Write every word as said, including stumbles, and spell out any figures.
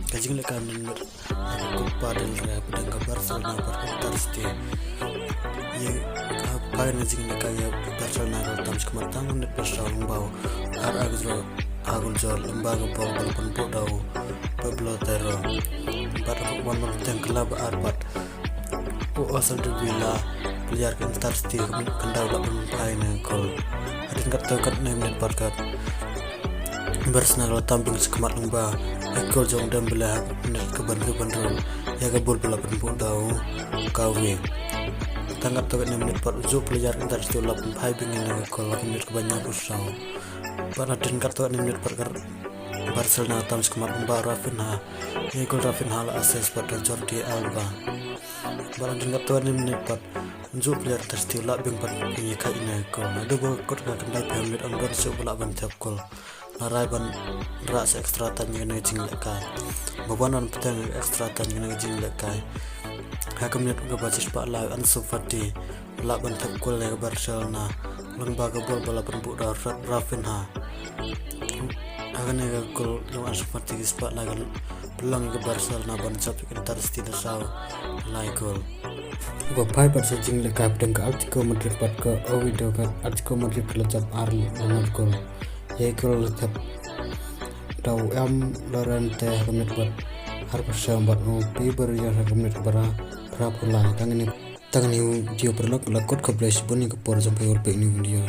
Ka jinglehkai mynmiet ha ka Copa del Rey hapdeng ka Barcelona bad Inter City. Ïa ka phai na jinglehkai ïa Barcelona ka la tam shakhmat tang minit ba saw lyngba u ar ha ka jrong ha ka jrong lyngba ka bol ba la pynbuh da u Pablo Terro. Bad ka wan ban teng kylla ba ar bad u Oscar Villa, player ka Inter City, ka khyndaw la pynphai na ka gol. Hadien katto katne minit pat ka Barcelona ka la tam biang shakhmat lyngba ka gol jong Dembele ha ka minit kaba hynriew hynriew ïa ka bol ba la pynbuh da u Gavi. Tang katto katne minit pat u juh player Inter City u la pynphai biang ïa ka gol ha ka minit kaba hynñiewphew saw. Bad hadien katto katne minit pat ka Barcelona ka tam shakhmat lyngba u Raphinha. Ïa ka gol Raphinha la assist pat da u Jordi Alba. Bad hadien katto katne minit pat u juh player Inter City u lah biang pat ïa ka ïa ka gol. Naduh ba kut ka khyndai phew minit ym don shuh ba lah ban thep gol. La rai ban rah sha extra time ïa kane ka jinglehkai. Ba wan ban pyntheng extra time ïa kane ka jinglehkai. Ha ka minit kaba shispah lai u Ansu Fati u lah ban thep gol ïa ka Barcelona lyngba ka bol ba la pynbuh da u Ra-, Raphinha. Ha kane ka gol jong u Ansu Fati ka shispah lai ka pynlong ïa ka Barcelona ban jop ïa ka Inter City da saw lai gol. Ba phai pat sha jinglehkai hapdeng ka Atletico Madrid bad ka Oviedo, ka Atletico Madrid ka la jop ar la nod gol. Ïa ka gol la thep da u M Llorente ha ka minit ba arphew saw bad u Piber Yor ha ka minit ba phra, phraphew lai. Tang kane, tang kane u video paralok, la kut, khublei shibun ïa ka por jong phi ba peit ïa une u video.